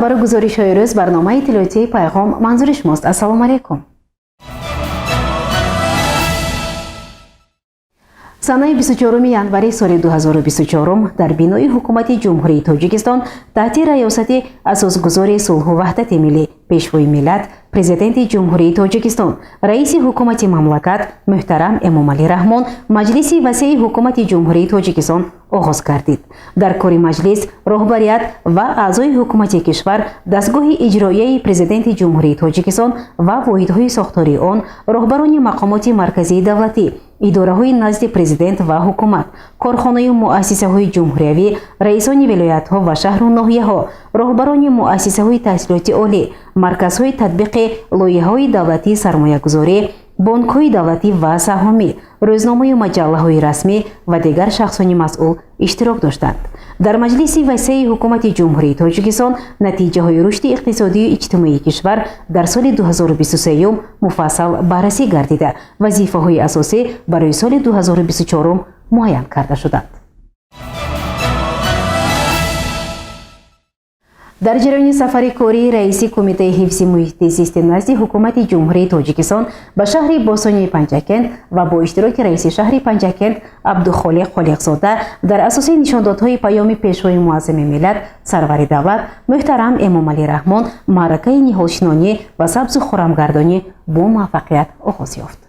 Барои гузоришҳои рӯз барномаи иттилоотии «Пайғом» манзури шумост. Ассалому алайкум. Санаи 24 январи соли 2024 дар бинои Ҳукумати Ҷумҳурии Тоҷикистон таҳти раёсати Асосгузори сулҳу ваҳдати миллӣ, Пешвои миллат, Президенти Ҷумҳурии Тоҷикистон, Раиси Ҳукумати мамлакат муҳтарам Эмомалӣ Раҳмон маҷлиси васеи Ҳукумати Ҷумҳурии Тоҷикистон оғоз гардид. Дар кори маҷлис роҳбарият ва аъзои ҳукумати кишвар, дастгоҳи иҷроияи Президенти Ҷумҳурии Тоҷикистон ва воҳидҳои сохтории он, роҳбарони мақомоти марказии давлатӣ, идораҳои назди президент ва ҳукумат, корхонаю муассисаҳои ҷумҳуриявӣ, раисони вилоятҳо ва шаҳру ноҳияҳо, роҳбарони муассисаҳои таҳсилоти олӣ, марказҳои татбиқи лоиҳаҳои давлатии сармоягузорӣ, бонкҳои давлатӣ ва саҳомӣ, рӯзномаю маҷаллаҳои расмӣ ва дигар шахсони масъул иштирок доштанд. Дар маҷлиси васеи Ҳукумати Ҷумҳурии Тоҷикистон натиҷаҳои рушди иқтисодию иҷтимоии кишвар дар соли 2023 муфассал баррасӣ гардида, вазифаҳои асосӣ барои соли 2024 муайян карда шуданд. Дар ҷараёни сафари кории раиси Кумитаи ҳифзи муҳити зисти назди Ҳукумати Ҷумҳурии Тоҷикистон ба шаҳри бостонии Панҷакент ва бо иштироки раиси шаҳри Панҷакент Абдухолиқ Холиқзода дар асоси нишондодҳои паёми Пешвои муаззами миллат, Сарвари давлат муҳтарам Эмомалӣ Раҳмон маъракаи ниҳолшинонӣ ва сабзу хурамгардонӣ бо муваффақият оғоз ёфт.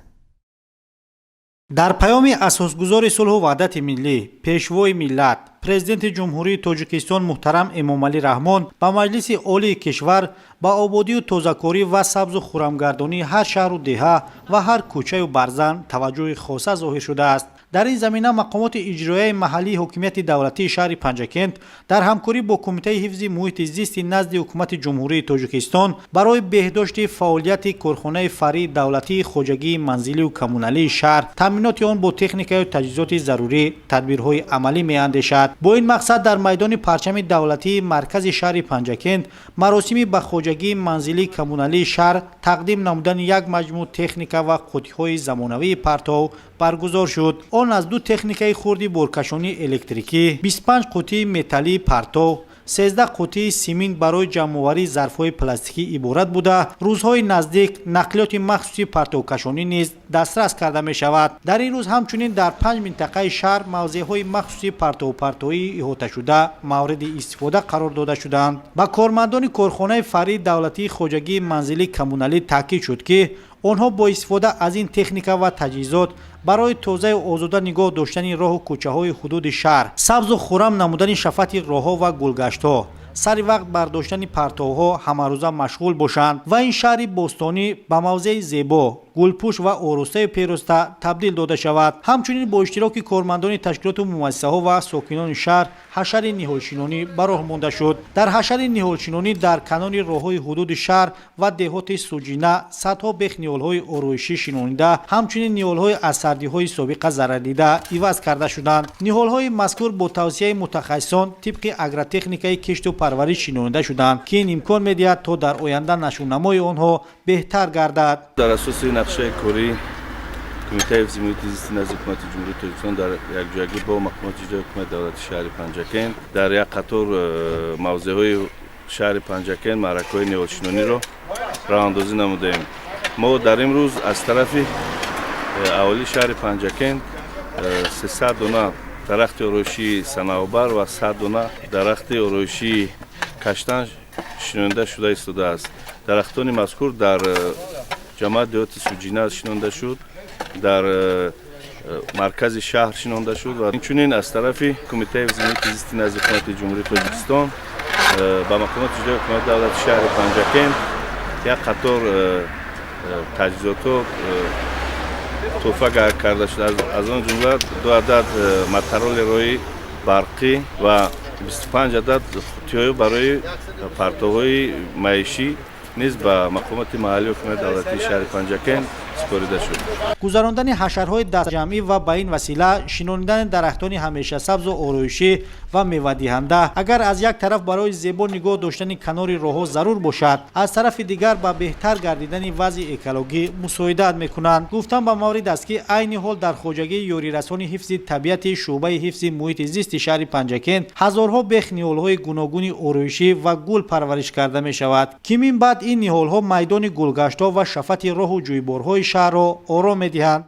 Дар паёми Асосгузори сулҳу ваҳдати миллӣ, Пешвои миллат, Президенти Ҷумҳурии Тоҷикистон муҳтарам Эмомалӣ Раҳмон ба Маҷлиси Олии кишвар ба ободию тозакорӣ ва сабзу хурамгардонии ҳар шаҳру деҳа ва ҳар кӯчаю барзан таваҷҷӯҳи хоса зоҳир шудааст. Дар ин замина мақомоти иҷроияи маҳаллии ҳокимияти давлатии шаҳри Панҷакент дар ҳамкорӣ бо Кумитаи ҳифзи муҳити зисти назди Ҳукумати Ҷумҳурии Тоҷикистон барои беҳдошти фаъолияти корхонаи фаръии давлатии хоҷагии манзилию коммуналии шаҳр, таъминоти он бо техникаю таҷҳизоти зарурӣ тадбирҳои амалӣ меандешад. Бо ин мақсад дар майдони парчами давлатии маркази шаҳри Панҷакент маросими ба хоҷагии манзилии коммуналии шаҳр тақдим намудани як маҷмӯъ техника ва қуттиҳои замонавии партов баргузор шуд. Он аз ду техникаи хурди боркашонии электрикӣ, 25 қуттии металлии партов, 13 қуттии симин барои ҷамъоварии зарфҳои пластикӣ иборат буда, рӯзҳои наздик нақлиёти махсуси партовкашонӣ низ дастрас карда мешавад. Дар ин рӯз ҳамчунин дар панҷ минтақаи шаҳр мавзеъҳои махсуси партовпартоии иҳоташуда мавриди истифода қарор дода шуданд. Ба кормандони корхонаи фаръии давлатии хоҷагии манзилии коммуналӣ таъкид шуд, ки онҳо бо истифода аз ин техника ва таҷҳизот барои тозаю озода нигоҳ доштани роҳу кӯчаҳои ҳудуди шаҳр, сабзу хуррам намудани шафати роҳҳо ва гулгаштҳо, сари вақт бардоштани партовҳо ҳамарӯза машғул бошанд ва ин шаҳри бостонӣ ба мавзеи зебо, гулпӯш ва оростаю пероста табдил дода шавад. Ҳамчунин бо иштироки кормандони ташкилоту муассисаҳо ва сокинони шаҳр ҳашари ниҳолшинонӣ ба роҳ монда шуд. Дар ҳашари ниҳолшинонӣ дар канори роҳҳои ҳудуди шаҳр ва деҳоти Суҷина садҳо бех ниҳолҳои ороишӣ шинонида, ҳамчунин ниҳолҳои аз сардиҳои собиқа зарардида иваз карда шуданд. Ниҳолҳои мазкур бо тавсияи мутахассисон тибқи агротехникаи кишту парвариш шинонида шуданд, ки ин имкон медиҳад, то дар оянда нашъунамои онҳо беҳтар гардад. Дар асоси нақшаи кории Кумитаи ҳифзи муҳити зисти назди Ҳукумати Ҷумҳурии Тоҷикистон дар якҷоягӣ бо мақомоти иҷроияи ҳукумати давлати шаҳри Панҷакент дар як қатор мавзеъҳои шаҳри Панҷакент маъракаҳои ниҳолшинониро роҳандозӣ намудаем. Мо дар имрӯз аз тарафи аҳолии шаҳри Панҷакент 300 дона дарахти ороишии санавбар ва 100 дона дарахти ороишии каштан шинонида шуда истодааст. Дарахтони мазкур дар ҷамоати деҳоти Суҷина шинонда шуд, дар маркази шаҳр шинонда шуд ва инчунин аз тарафи Кумитаи ҳифзи муҳити зисти назди Ҳукумати Ҷумҳурии Тоҷикистон ба мақомоти иҷроияи ҳукумати давлати шаҳри Панҷакент як қатор таҷҳизотҳо тӯҳфа карда шуд. Аз он ҷумла ду адад мотороллерҳои барқӣ ва 25 адад қуттиҳои барои партовҳои маишӣ низ ба мақомоти маҳаллии ҳукумати давлатии шаҳри Панҷакент Супорида шуд. Гузарондани ҳашарҳои дастҷамъӣ ва ба ин васила шинонидани дарахтони ҳамешасабзу ороишӣ ва мевадиҳанда агар аз як тараф барои зебо нигоҳ доштани канори роҳҳо зарур бошад, аз тарафи дигар ба беҳтар гардидани вазъи экологӣ мусоидат мекунанд. Гуфтан ба маврид аст, ки айни ҳол дар хоҷагии ёрирасони ҳифзи табиати шӯъбаи ҳифзи муҳити зисти шаҳри Панҷакент ҳазорҳо бех ниҳолҳои гуногуни ороишӣ ва гул парвариш карда мешавад, ки мин баъд ин ниҳолҳо майдони гулгаштҳо ва шафати роҳу ҷӯйборҳои шаҳрро ором медиҳанд.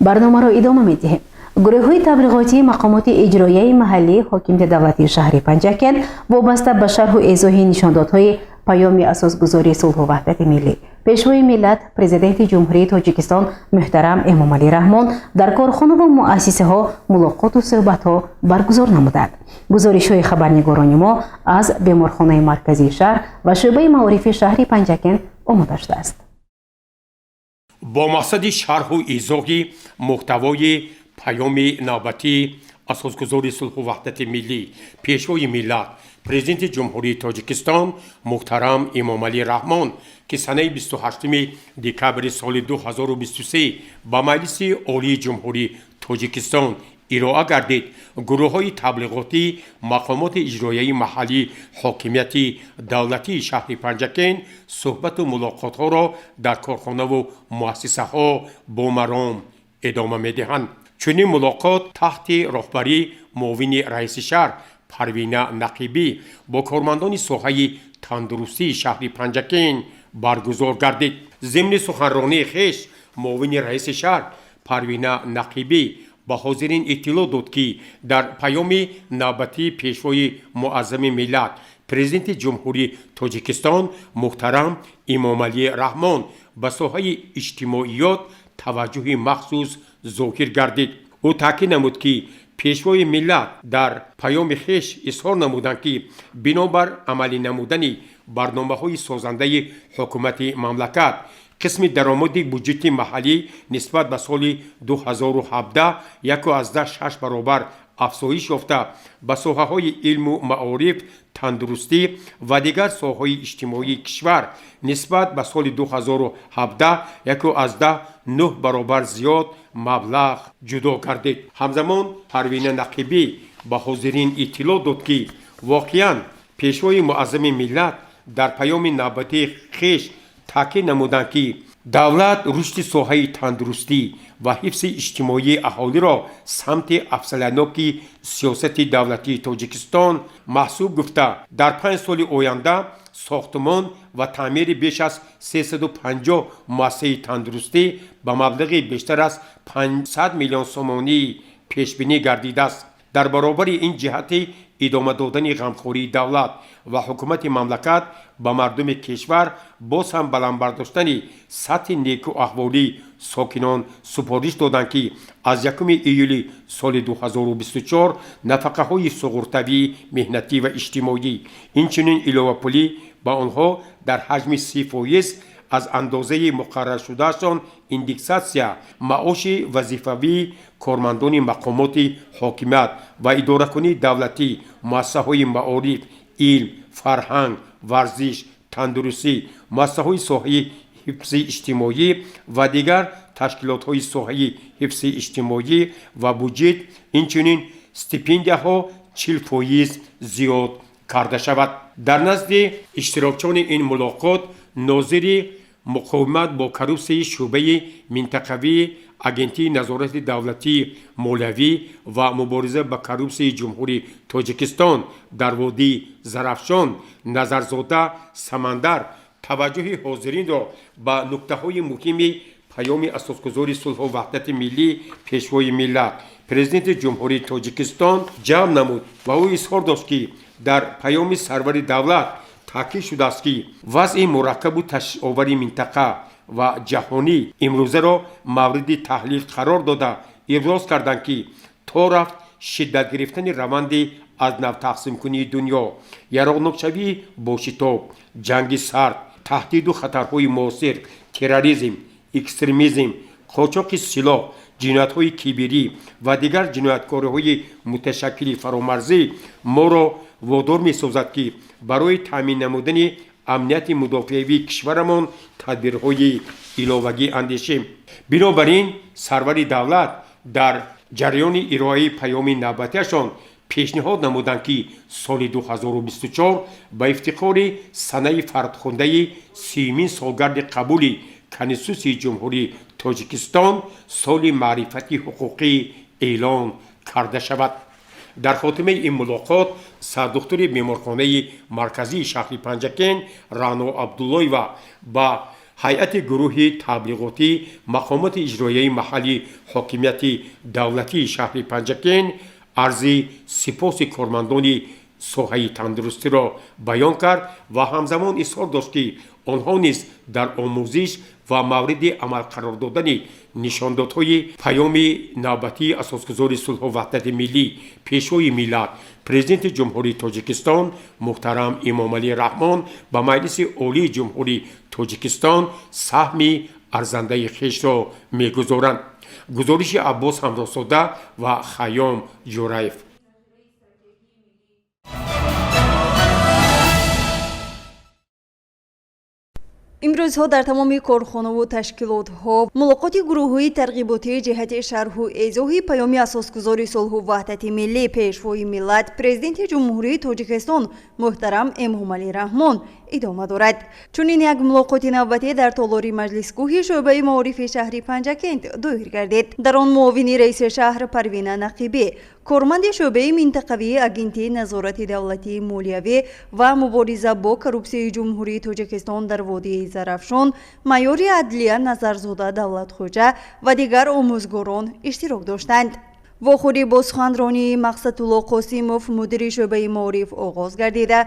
Барномаро идома медиҳем. Гурӯҳҳои таблиғотии мақомоти иҷроияи маҳаллии ҳокимияти давлатии шаҳри Панҷакент вобаста ба шарҳу эзоҳи нишондодҳои Паёми Асосгузори сулҳу ваҳдати миллӣ, Пешвои миллат, Президенти Ҷумҳурии Тоҷикистон муҳтарам Эмомалӣ Раҳмон дар корхонаву муассисаҳо мулоқоту суҳбатҳо баргузор намуданд. Гузоришҳои хабарнигорони мо аз беморхонаи марказии шаҳр ва шӯъбаи маорифи шаҳри Панҷакент омода шудааст. Бо мақсади шарҳу изоҳи муҳтавои Паёми навбатии Асосгузори сулҳу ваҳдати миллӣ, Пешвои миллат, Президенти Ҷумҳурии Тоҷикистон муҳтарам Эмомалӣ Раҳмон, ки санаи 28 декабри соли 2023 ба Маҷлиси Олии Ҷумҳурии Тоҷикистон ироа гардид, гурӯҳҳои таблиғотӣ мақомоти иҷроияи маҳаллии ҳокимияти давлатии шаҳри Панҷакент суҳбату мулоқотҳоро дар корхонаву муассисаҳо бо маром идома медиҳанд. Чунин мулоқот таҳти роҳбарии муовини раиси шаҳр Парвина Нақибӣ бо кормандони соҳаи тандурустии шаҳри Панҷакент баргузор гардид. Зимни суханронии хеш муовини раиси шаҳр Парвина Нақибӣ ба ҳозирин иттилоъ дод, ки дар Паёми навбатии Пешвои муаззами миллат, Президенти Ҷумҳурии Тоҷикистон муҳтарам Эмомалӣ Раҳмон ба соҳаи иҷтимоиёт таваҷҷӯҳи махсус зоҳир гардид. Ӯ таъкид намуд, ки Пешвои миллат дар паёми хеш изҳор намуданд, ки бинобар амалӣ намудани барномаҳои созандаи ҳукумати мамлакат қисми даромади буҷети маҳаллӣ нисбат ба соли 2017 1,6 баробар афзоиш ёфта, ба соҳаҳои илму маориф, тандурустӣ ва дигар соҳаҳои иҷтимоии кишвар нисбат ба соли 2017 1,9 баробар зиёд маблағ ҷудо гардид. Ҳамзамон Парвина Нақибӣ ба ҳозирин иттилоъ дод, ки воқеан Пешвои муаззами миллат дар Паёми навбатии хеш таъкид намуданд, ки давлат рушди соҳаи тандурустӣ ва ҳифзи иҷтимоии аҳолиро самти афзалиятноки сиёсати давлатии Тоҷикистон маҳсуб гуфта, дар 5 соли оянда сохтмон ва таъмири беш аз 350 муассисаи тандурустӣ ба маблағи бештар аз 500 миллион сомонӣ пешбинӣ гардидааст. Дар баробари ин, ҷиҳати идома додани ғамхории давлат ва ҳукумати мамлакат ба мардуми кишвар, боз ҳам баланд бардоштани сатҳи некуаҳволии сокинон супориш доданд, ки аз 1 июли соли 2024 нафақаҳои суғуртавӣ, меҳнатӣ ва иҷтимоӣ, инчунин иловапулӣ ба онҳо дар ҳаҷми 30% аз андозаи муқарраршудаашон индексатсия, маоши вазифавии кормандони мақомоти ҳокимият ва идоракунии давлатӣ, муассисаҳои маориф, илм, фарҳанг, варзиш, тандурустӣ, муассисаҳои соҳаи ҳифзи иҷтимоӣ ва дигар ташкилотҳои соҳаи ҳифзи иҷтимоӣ ва буҷет, инчунин стипендияҳо 40% зиёд карда шавад. Дар назди иштирокчиёни ин мулоқот нозири муқовимат бо коррупсияи шӯъбаи минтақавии Агентии назорати давлатии молиявӣ ва мубориза ба коррупсияи Ҷумҳурии Тоҷикистон дар водии Зарафшон Назарзода Самандар таваҷҷӯҳи ҳозиринро ба нуктаҳои муҳими Паёми Асосгузори сулҳу ваҳдати миллӣ, Пешвои миллат, Президенти Ҷумҳурии Тоҷикистон ҷалб намуд ва ӯ изҳор дошт, ки дар Паёми сарвари давлат таъкид шудааст, ки вазъи мураккабу ташвишовари минтақа ва ҷаҳонӣ имрӯзаро мавриди таҳлил қарор дода, иброз карданд, ки то рафт шиддат гирифтани раванди аз нав тақсимкунии дунё, яроқнокшавии бошитоб, ҷанги сард, таҳдиду хатарҳои муосир, терроризм, экстремизм, қочоқи силоҳ, ҷиноятҳои киберӣ ва дигар ҷинояткориҳои муташаккили фаромарзӣ моро водор месозад, ки барои таъмин намудани Амнияти мудофиавии кишварамон тадбирҳои иловагӣ андешем. Бинобар ин сарвари давлат дар ҷараёни ироаи паёми навбатиашон пешниҳод намуданд, ки соли 2024 ба ифтихори санаи фархундаи 30-умин солгарди қабули Конститутсияи Ҷумҳурии Тоҷикистон соли маърифати ҳуқуқӣ эълон карда шавад. Дар хотимаи ин мулоқот сардухтури беморхонаи марказии шаҳри Панҷакент Раъно Абдуллоева ба ҳайати гурӯҳи таблиғотӣ мақомоти иҷроияи маҳалли ҳокимияти давлатии шаҳри Панҷакент арзи сипоси кормандони соҳаи тандурустиро баён кард ва ҳамзамон изҳор дошт, ки онҳо низ дар омӯзиш ва мавриди амал қарор додани нишондодҳои паёми навбатии Асосгузори сулҳу ваҳдати миллӣ, Пешвои миллат, Президенти Ҷумҳурии Тоҷикистон муҳтарам Эмомалӣ Раҳмон ба Маҷлиси Олии Ҷумҳурии Тоҷикистон саҳми арзандаи хешро мегузоранд. Гузориши Аббос Ҳамроҳзода ва Хайём Ҷураев. Имрӯзҳо дар тамоми корхонаву ташкилотҳо мулоқоти гурӯҳҳои тарғиботии ҷиҳати шарҳу эзоҳи паёми Асосгузори сулҳу ваҳдати миллӣ, Пешвои миллат, Президенти Ҷумҳурии Тоҷикистон муҳтарам Эмомалӣ Раҳмон идома дорад. Чунин як мулоқоти навбатӣ дар толори маҷлисгоҳи шӯъбаи маорифи шаҳри Панҷакент доир гардид. Дар он муовини раиси шаҳр Парвина Нақибӣ, корманди шӯъбаи минтақавии Агентии назорати давлатии молиявӣ ва мубориза бо коррупсияи Ҷумҳурии Тоҷикистон дар водии Зарафшон, майори адлия Назарзода Давлатхоҷа ва дигар омӯзгорон иштирок доштанд. Вохӯрӣ бо суханронии Мақсадулло Қосимов, мудири шӯъбаи маориф, оғоз гардида,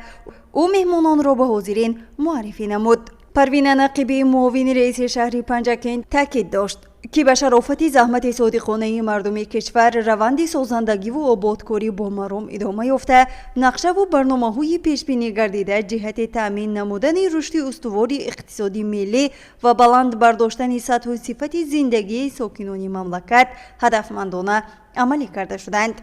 ӯ меҳмононро ба ҳозирин муаррифӣ намуд. Парвина Нақибӣ, муовини раиси шаҳри Панҷакент, таъкид дошт, ки ба шарофати заҳмати содиқонаи мардуми кишвар раванди созандагиву ободкорӣ бо маром идома ёфта, нақшаву барномаҳои пешбинӣ гардида ҷиҳати таъмин намудани рушди устувори иқтисоди миллӣ ва баланд бардоштани сатҳу сифати зиндагии сокинони мамлакат ҳадафмандона амалӣ карда шуданд.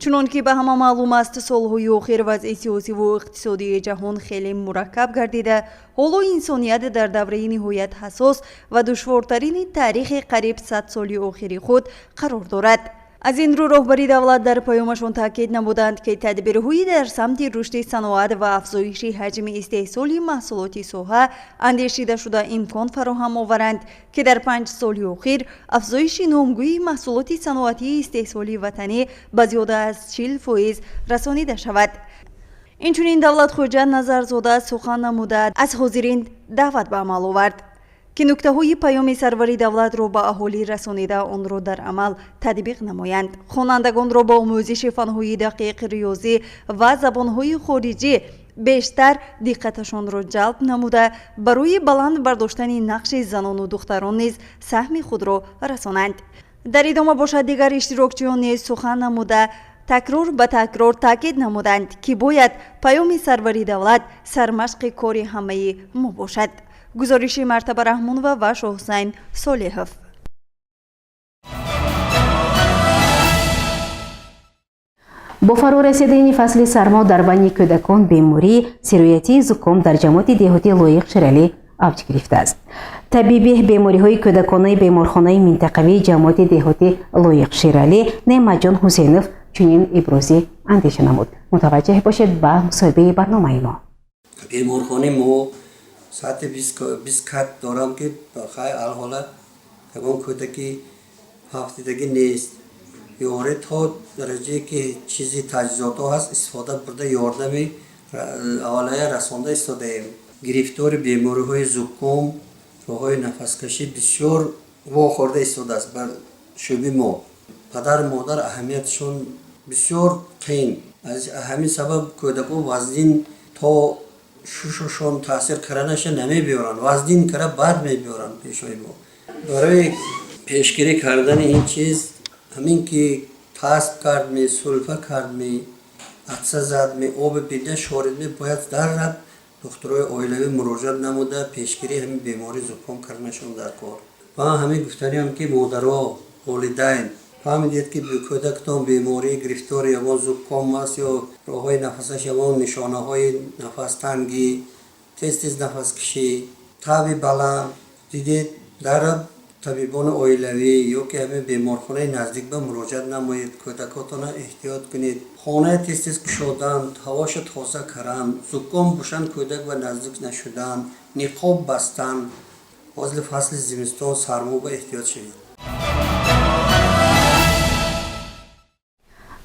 Чунон ки ба ҳама маълум аст, солҳои охир вазъи сиёсиву иқтисодии ҷаҳон хеле мураккаб гардида, ҳоло инсоният дар давраи ниҳоят ҳассос ва душвортарини таърихи қариб 100 соли охири худ қарор дорад. Аз ин рӯ роҳбари давлат дар паёмашон таъкид намуданд, ки тадбирҳои дар самти рушди саноат ва афзоиши ҳаҷми истеҳсоли маҳсулоти соҳа андешида шуда имкон фароҳам оваранд, ки дар 5 соли охир афзоиши номгӯи маҳсулоти саноатии истеҳсоли ватанӣ ба зиёда аз 40% расонида шавад. Инчунин Давлатхоҷа Назарзода сухан намуда, аз ҳозирин даъват ба амал овард, ки нуктаҳои паёми сарвари давлатро ба аҳолӣ расонида, онро дар амал татбиқ намоянд. Хонандагонро ба омӯзиши фанҳои дақиқ, риёзӣ ва забонҳои хориҷӣ бештар диққаташонро ҷалб намуда, барои баланд бардоштани нақши занону духтарон низ саҳми худро расонанд. Дар идома бошад, дигар иштирокчиён низ сухан намуда, такрор ба такрор таъкид намуданд, ки бояд паёми сарвари давлат сармашқи кори ҳамаи мо бошад. Гузориши Мартаба Раҳмонова ва Шоҳусайн Солеҳов. Бо фаро расидани фасли сармо дар байни кӯдакон бемории сироятии зуком дар ҷамоати деҳоти Лоиқ Шералӣ авҷ гирифтааст. Табиби бемориҳои кӯдаконаи беморхонаи минтақавии ҷамоати деҳоти Лоиқ Шералӣ Неъматҷон Ҳусейнов чунин ибрози андеша намуд. Мутаваҷҷеҳ бошед ба мусоҳибаи барномаи мо. Беморхонаи мо саати 20 кат дорам, ки хай алҳола ягон кӯдаки ҳафтидагӣ нест. Ёре то дараҷае ки чизи таҷҳизотҳо ҳаст, истифода бурда, ёрдами аввалая расонда истодаем. Гирифтори бемориҳои зуком, роҳҳои нафаскашӣ бисёр вохӯрда истодааст бар шӯъби мо. Падару модар аҳамиятшон бисёр қиин. Аз ҳамин сабаб кӯдакон вазнин то шушушон таъсир карданаша намебиёранд, вазнин кара бад мебиёранд пешои мо. Барои пешгирӣ кардани ин чиз ҳамин ки тасб кардми, сулфа кардми, атса задми, оби бида шоридми, бояд дар раб духтурои оилавӣ муроҷиат намуда, пешгирии ҳамин бемории зуком карданашон дар кор. Ва ҳамин гуфтаниам, ки модаро, волидайн фаҳмидед, ки кӯдактон бемории гирифтори ягон зуком аст ё роҳҳои нафасаш ягон нишонаҳои нафастангӣ, Тез тез нафаскашӣ, таби баланд дидед, дар табибони оилавӣ ё ки ҳамин беморхонаи наздик ба муроҷиат намоед. Кӯдакотона эҳтиёт кунед. Хонаи тез тез кушодан, ҳавоша тоза кардан, зуком бошанд, кӯдак ба наздик нашудан, ниқоб бастан. Ҳозир фасли зимистон, сармо, ба эҳтиёт шавед.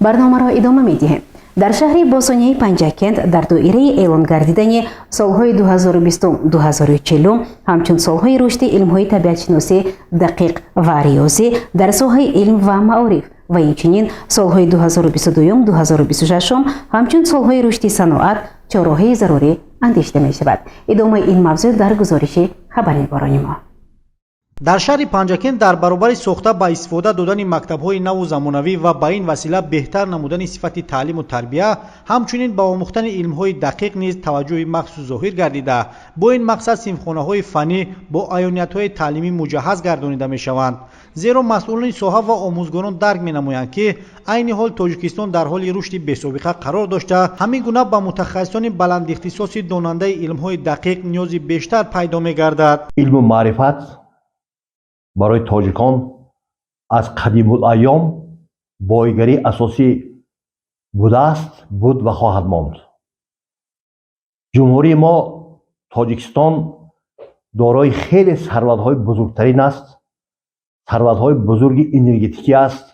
Барномаро идома медиҳем. Дар шаҳри бостонияи Панҷакент дар доираи эълон гардидани солҳои 2020-2040 ҳамчун солҳои рушди илмҳои табиатшиносӣ, дақиқ ва риёзӣ дар соҳаи илм ва маориф ва инчунин солҳои 2022-2026 ҳамчун солҳои рушди саноат чораҳои зарурӣ андешида мешавад. Идомаи ин мавзӯъ дар гузориши хабарнигорони мо. Дар шаҳри Панҷакент дар баробари сохта ба истифода додани мактабҳои наву замонавӣ ва ба ин васила беҳтар намудани сифати таълиму тарбия, ҳамчунин ба омӯхтани илмҳои дақиқ низ таваҷҷӯҳи махсус зоҳир гардида, бо ин мақсад синфхонаҳои фаннӣ бо аёниятҳои таълимӣ муҷаҳҳаз гардонида мешаванд. Зеро масъулони соҳа ва омӯзгорон дарк менамоянд, ки айни ҳол Тоҷикистон дар ҳоли рушди бесобиқа қарор дошта, ҳамин гуна ба мутахассисони баландихтисоси донандаи илмҳои дақиқ ниёзи бештар пайдо мегардад. Илму маърифат барои тоҷикон аз қадимулайём боигарии асосӣ будааст, буд ва хоҳад монд. Ҷумҳурии мо Тоҷикистон дорои хеле сарватҳои бузургтарин аст, сарватҳои бузурги энергетикӣ аст,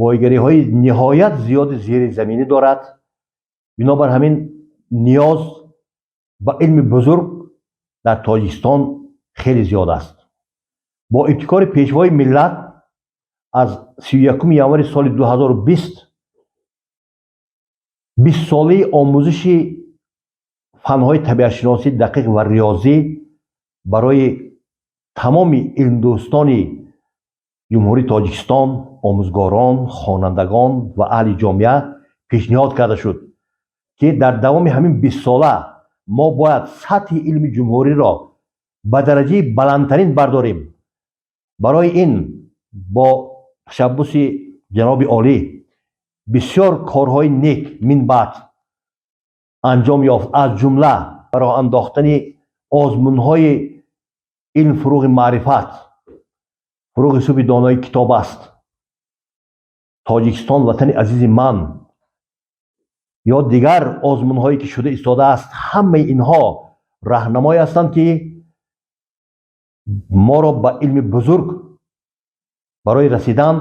боигариҳои ниҳоят зиёди зеризаминӣ дорад. Бинобар ҳамин ниёз ба илми бузург дар Тоҷикистон хеле зиёд аст. Бо ибтикори Пешвои миллат аз 31 январи соли 2020 бистсолаи омӯзиши фанҳои табиатшиносӣ, дақиқ ва риёзӣ барои тамоми илмдӯстони Ҷумҳурии Тоҷикистон, омӯзгорон, хонандагон ва аҳли ҷомеа пешниҳод карда шуд, ки дар давоми ҳамин бистсола мо бояд сатҳи илми ҷумҳуриро ба дараҷаи баландтарин бардорем. Барои ин бо ташаббуси ҷаноби олӣ бисёр корҳои нек минбаъд анҷом ёфт, аз ҷумла роҳ андохтани озмунҳои илм фуруғи маърифат, фуруғи субҳи донои китоб аст, Тоҷикистон ватани азизи ман ё дигар озмунҳое ки шуда истодааст. Ҳамаи инҳо раҳнамое ҳастанд, ки моро ба илми бузург барои расидан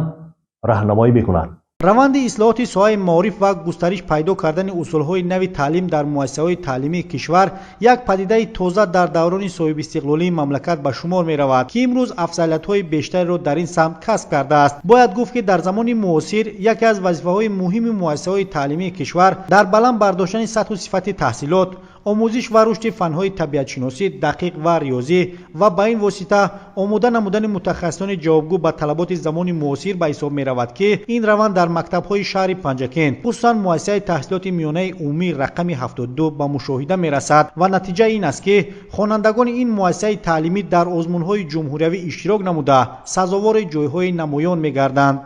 раҳнамоӣ мекунад. Раванди ислоҳоти соҳаи маориф ва густариш пайдо кардани усулҳои нави таълим дар муассисаҳои таълимии кишвар як падидаи тоза дар даврони соҳибистиқлолии мамлакат ба шумор меравад, ки имрӯз афзалиятҳои бештареро дар ин самт касб кардааст. Бояд гуфт, ки дар замони муосир яке аз вазифаҳои муҳими муассисаҳои таълимии кишвар дар баланд бардоштани сатҳу сифати таҳсилот, омӯзиш ва рушди фанҳои табиатшиносӣ, дақиқ ва риёзӣ ва ба ин восита омода намудани мутахассисони ҷавобгӯ ба талаботи замони муосир ба ҳисоб меравад, ки ин раванд дар мактабҳои шаҳри Панҷакент, хусусан муассисаи таҳсилоти миёнаи умумии рақами 72 ба мушоҳида мерасад ва натиҷа ин аст, ки хонандагони ин муассисаи таълимӣ дар озмунҳои ҷумҳуриявӣ иштирок намуда, сазовори ҷойҳои намоён мегарданд.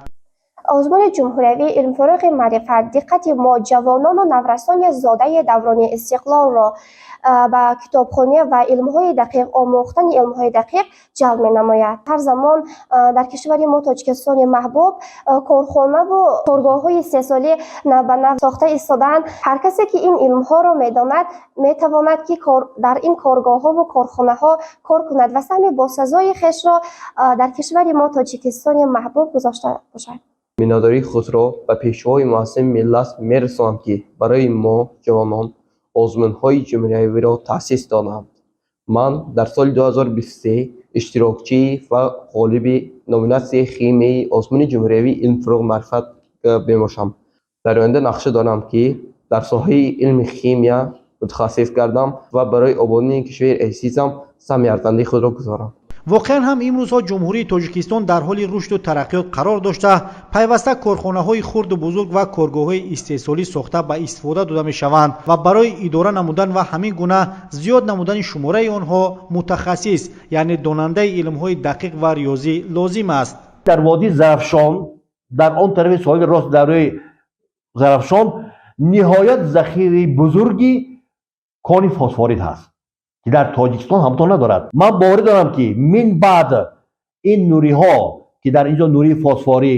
Озмуни ҷумҳуриявии илмфуруғи маърифат диққати мо, ҷавонону наврасони зодаи даврони истиқлолро ба китобхонӣ ва илмҳои дақиқ, омӯхтани илмҳои дақиқ ҷалб менамояд. Ҳар замон дар кишвари мо, Тоҷикистони маҳбуб, корхонаву коргоҳҳои истеҳсолӣ навбанав сохта истодаанд. Ҳар касе ки ин илмҳоро медонад, метавонад, ки дар ин коргоҳҳову корхонаҳо кор кунад ва саҳми босазои хешро дар кишвари мо, Тоҷикистони маҳбуб, гузошта бошад. Миннатдории худро ба Пешвои муаззами миллат мерасонам, ки барои мо, ҷавонон, озмунҳои ҷумҳуриявиро таъсис доданд. Ман дар соли 2023 иштирокчӣ ва ғолиби номинатсияи химияи озмуни ҷумҳуриявии илм фуруғ маърифат мебошам. Дар оянда нақша дорам, ки дар соҳаи илми химия мутахассис гардам ва барои ободонии кишвари азизам саҳми арзандаи худро гузорам. Воқеан ҳам, имрӯзҳо Ҷумҳурии Тоҷикистон дар ҳоли рушду тараққиёт қарор дошта, пайваста корхонаҳои хурду бузург ва коргоҳҳои истеҳсолӣ сохта ба истифода дода мешаванд ва барои идора намудан ва ҳамин гуна зиёд намудани шумораи онҳо мутахассис, яъне донандаи илмҳои дақиқ ва риёзӣ лозим аст. Дар водии Зарафшон, дар он тарафи соҳили рост дарёи Зарафшон, ниҳоят захираи бузурги кони фосфорит ҳаст. Ки дар Тоҷикистон ҳамто надорад. Ман боварӣ дорам, ки мин баъд ин нуриҳо, ки дар инҷо нурии фосфорӣ,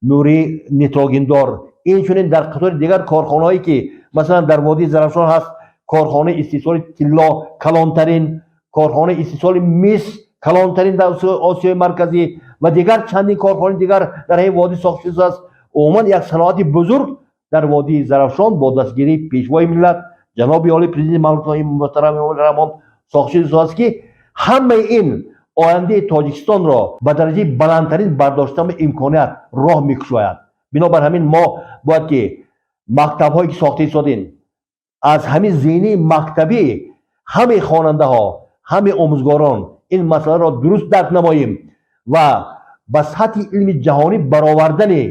нурии нитрогендор, инчунин дар қатори дигар корхонаҳое, ки масалан дар водии Зарафшон ҳаст, корхонаи истеҳсоли тилло, калонтарин корхонаи истеҳсоли мис, калонтарин дар Осиёи Марказӣ, ва дигар чандин корхонаи дигар дар ҳамин водӣ сохта шудааст. Умуман, як саноати бузург дар водии Зарафшон бо дастгирии Пешвои миллат, ҷаноби олӣ, Президенти мамлакати муҳтарам Эмомалӣ Раҳмон сохта шудааст, ки ҳамаи ин ояндаи Тоҷикистонро ба дараҷаи баландтарин бардоштан имконият, роҳ мекушояд. Бинобар ҳамин мо бояд ки мактабҳое, ки сохта истодем, аз ҳамин зинии мактабӣ ҳамаи хонандаҳо, ҳамаи омӯзгорон ин масъаларо дуруст дарк намоем ва ба сатҳи илми ҷаҳонӣ баровардани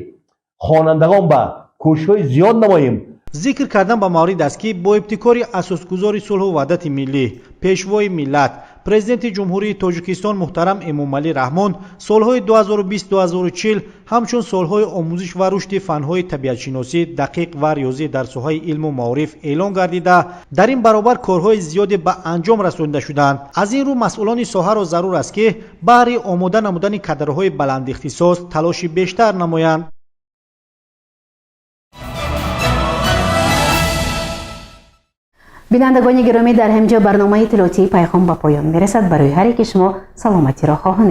хонандагон ба кӯшишҳои зиёд намоем. Зикр кардан ба маврид аст, ки бо ибтикори Асосгузори сулҳу ваҳдати миллӣ, Пешвои миллат, Президенти Ҷумҳурии Тоҷикистон муҳтарам Эмомалӣ Раҳмон солҳои 2020-2040 ҳамчун солҳои омӯзиш ва рушди фанҳои табиатшиносӣ, дақиқ ва риёзӣ дар соҳаи илму маориф эълон гардида, дар ин баробар корҳои зиёде ба анҷом расонида шуданд. Аз ин рӯ масъулони соҳаро зарур аст, ки баҳри омода намудани кадрҳои баландихтисос талоши бештар намоянд. Бинандагони гиромӣ, дар ҳамин ҷо барномаи иттилоотии Пайғом ба поён мерасад. Барои ҳар яки шумо саломатиро хоҳонем.